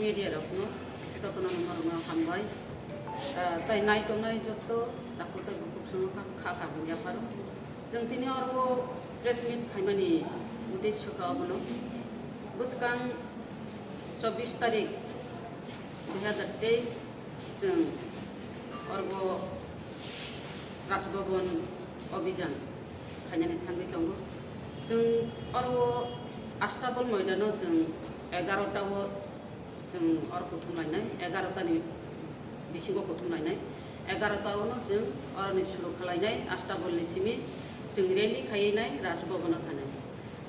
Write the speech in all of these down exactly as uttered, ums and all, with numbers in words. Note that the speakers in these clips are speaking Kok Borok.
Media rokno jotono norokno hambai. Ah, tai nai tongnai joto takhuk tei bukhuk songno kha, kha kaham yapharo. Chwng tini oro press meet khaimani uddesho kha obono. Bwskang chobbish tarik dui hazar teis chwng oro Raj Bhavan Abhijan khainani thangwi tongo. Chwng oro Astabol moidano chwng egarota o chwng oro kuthum lainai, egarota ni bisingo kuthum lainai, egarota o no chwng oroni suru khlainai, Astabol ni simi chwng rally khaiwi nai Raj Bhavan o thanai.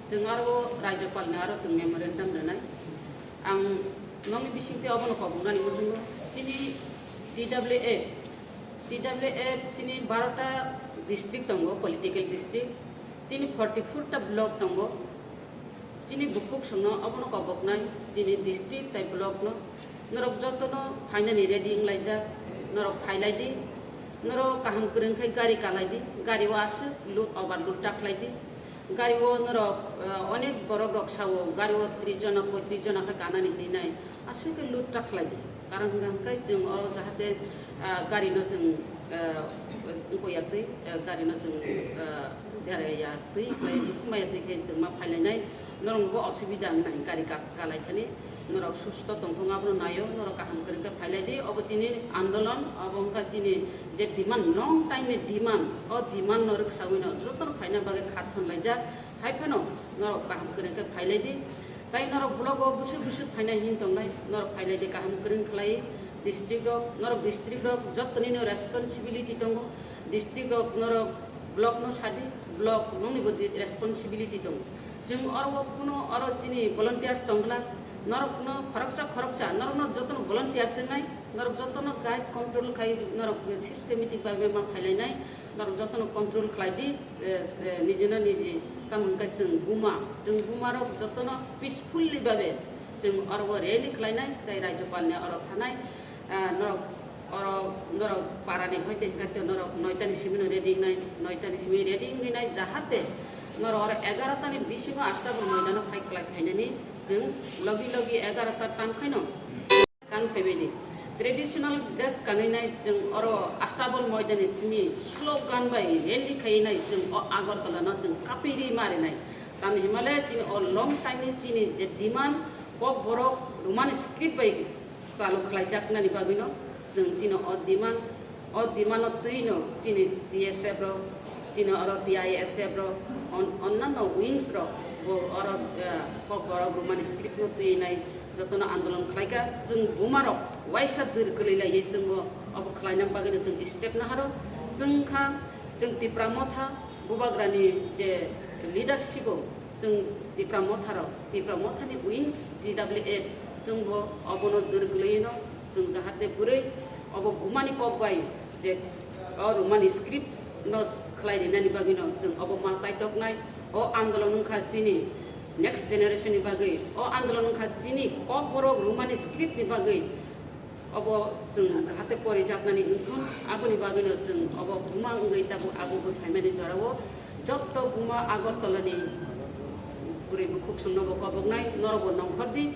Chwng aro Rajyapal ni aro chwng memorandum rwnai. Ang nokni bisingtwi obono koboknani muchungo chini T W F, T W F chini barota district tongo, political district, chini forty four ta block tongo. Chini bukhuk songno obono koboknai, chini district tai block no. Norok jotono phainani ready wnglaijak, norok phailai di, norok kaham kwrwng khe gari kalai di, gari o aswk load, overload ta khlai di. Gari o norok, ah, onek borok rok sao, gari o tris jona, poitris jona khe kanani hinwi nai, aswk khe load ta khlai di. Karon hwnkha hwnkhe chwng oro jahate, ah, gari no chwng, ah, wngkoi ya twi, ah, gari no chwng, ah, deraya twi, khlai maya twi khe chwng ma phailainai. Norok bo osubida wngnai gari ka-, kalai thani. Norok susto tongthung abono naio, norok kaham kwrwng khe phailai di. Obo chini andolon, obo wngkha chini je demand, long time ni demand, o demand no rwksaui no jotono phaina bagwi kha thonlaijak. Hai phano norok kaham kwrwng khe phailai di. Tai norok block o bwswk bwswk phaina hin tongnai, norok phailai di kaham kwrwng khlai district rok, norok district rok jottoni no responsibility tongo, district rok norok block no sadi, block nokni bo di responsibility tongo. Chwng oro o kuno oro chini volunteers tongla, norok no khoroksa khoroksa, norok no jotono volunteers wngnai, norok jotono guide control khai, norok systematic bai ma phailainai. Norok jotono control khlai di, eh, eh, nijino niji, tamo hwnkhe chwng buma, chwng buma rok jotono peacefully babe chwng oro o rally khlainai, tei Rajyapal ni oro thanai, ah, norok oro norok para ni hoite hwnkhe norok noita ni simi no ready wngnai, noita ni simi ready wngwi nai, jahate norok oro egarota ni bisingo Astabol moidano phai khlai phainani chwng logi logi egarota tam khaino. Kan phaibaidi. Traditional dress kanwi nai chwng oro Astabol moidani simi slogan bai rally khaiwi nai chwng o Agartala no chwng kapiri marinai. Tamni himale chini o long time ni chini je demand Kokborok Roman script bai chalu khlaijaknani bagwi no chwng chini o demand, o demand no twi no chini T S F rok, chini oro T I S F rok, on-, onnanno wings rok bo oro, eh, Kokborok Roman script no twi nai jotono andolon khlaikha, chwng bumarok waisa dwr kwlwi laiwi chwngbo obo khlaina bagwino chwng step naharo. Chwng kha, chwng Tipra Motha bubagrani je leadership o, chwng Tipra Motharok, Tipra Mothani wings T W F, chwngbo obono dwr kwlwino chwng jahate bwrwi obo bumani kok bai je o Roman script no khlai rinani bagwino chwng obo ma chaitoknai. O andolon wngkha chini next generation ni bagwi. O andolon wngkha chini Kokborok Roman script ni bagwi. Obo chwng jahate porijaknani wngthun, aboni bagwino chwng obo buma wngwi tabuk agugwi phaimani jorao jotto buma Agartala ni bwrwi bukhuk songnobo koboknai, norokbo nongkhor di.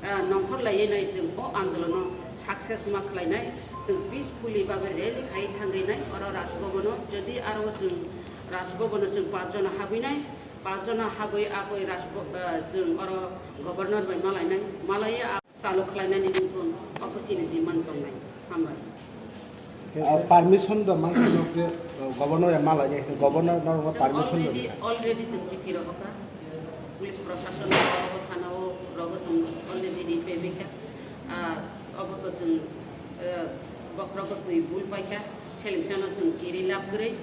Ah, nongkhor laiwi nai chwng o andolono success ma khlainai, chwng peacefully babe rally khai thangwi nai oro Raj Bhavan o. Jodi aro chwng Raj Bhavan o chwng panch jona habwi nai, panch jona habwi abwi Raj Bha-, ah, chwng oro governor bai malainai, malaiwi a-, chalu khlainani wngthun, obo chini demand tongnai. Hambai. Ah, permission da mang nok je, ah, governor ya malai ni, governor no permission da. Already, already chwng chithi rohorkha. Police proshashan rogo, thana o rogo chwng already ri phaikha. Ah, obo to chwng, eh, bokhorogo twi bul paikha. Selection o chwng kiri lab kwrwi.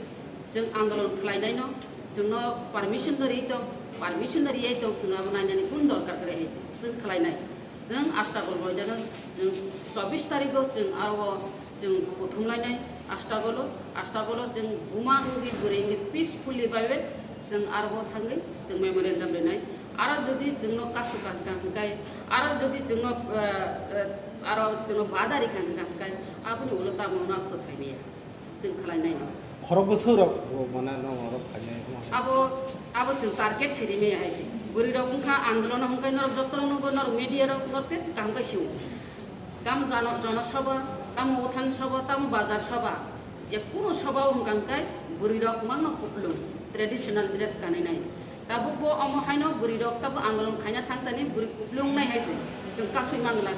Chwng andolon khlainai no, chwngno permission da ri tong, permission da riyai tong, chwng abo nainani kun dorkar kwrwi hai chwng khlainai. Chwng Astabol moidano chwng chobbish tarikgo chwng aro chwng kuthum lainai Astabolo, Astabolo chwng buma wngwi bwrwi wngwi peacefully bai bai chwng aro thangwi chwng memorandum rinai. Aro jodi chwngno kasu kaham kaham kai, aro jodi chwngno, eh, eh, aro chwngno badari kaham kaham kai, aboni ulo tamo no to saimaya. Chwng khlainai no. Khorok bwswk rok bo mane no rok khainai no. Abo, abo chwng target chiri me hai chwng. Bwrwi rok wngkha andolon hwnkhe norok joto nugo, norok media rok norok tei kaham khe sio. Tamo jano-, jonosabha, tamo uthan sabha, tamo bazar sabha, je kuno sabha o hwnkha hwnkhe bwrwi rok mangno kuplung traditional dress kanwi nai. Tabuk bo omo haino bwrwi rok tabuk andolon khaina thang thani bwrwi kuplung nai hai se chwng kasui mangla.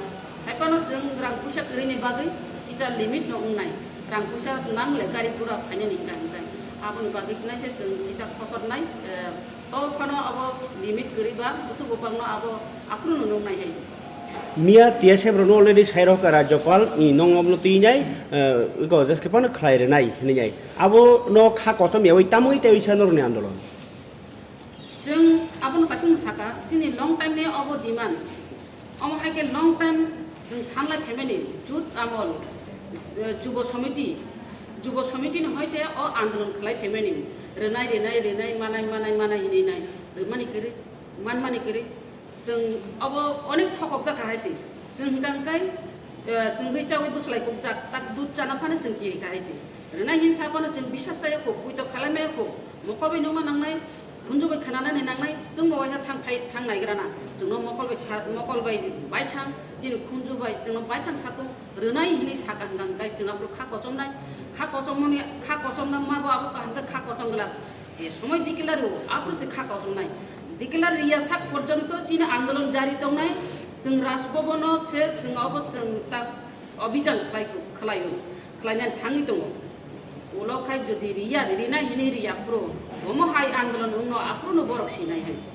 Hai phano chwng rang puisa kwrwini bagwi kisa limit no wngnai. Rang puisa nangle gari gura phainani hwnkha hwnkhe aboni bagwi hwnai se chwng kisa khosor nai, eh, To phano abo limit kwrwi ba bwswk bwpangno abo aphuru no nuknai hai se. Miya T S F rokno already sairok ka Rajyapal, i nong obno twi nai, eh, iko jeske phano khlai rwnai hwnwi nai. Abo no kha kochom yawi tamwi tei wisa norokni andolon. Chwng abono kaisa saka, chini long time ni abo demand. Omo hai khe long time chwng sanlai phaimani jut amol, eh, Jubo Somiti, Jubo Somiti ni hoite o andolon khlai phaimani rwnai, rwnai, rwnai, manai, manai, manai hinwi nai rwmani kwrwi, manmani kwrwi. Chwng obo onek thokok jak hai se. Chwng hwnkha hwnkhe, eh, chwng dui chawi bwslai kok jak, tak dut chana phano chwng kiri kha hai se. Rwnai hin sa phano chwng bisas chaya kho, puito khalai maya kho, mokol bai nukna nangnai, khunju bai khananani nangnai, chwngbo waisa thang phai, thang naigra na. Chwngno mokol bai sa, mokol bai, bai thang, chini khunju bai, chwngno bai thang satung, rwnai hinwi saka hwnkha hwnkhe chwng aphuru kha kochomnai, kha kochomoni, kha kochomna ma bo abo kaham khe kha kochom glak. Je somoi declare o, aphuru se kha kochomnai. Declare riya sak porjonto chini andolon jari tongnai, chwng Raj Bhavan o se chwng abo chwng tak Abhijan khlai, khlaio, khlainani thangwi tongo. Ulo khai jodi riya, rinai hinwi riya phuru, omo hai andolon wngno aphuru no borok sinai hai se.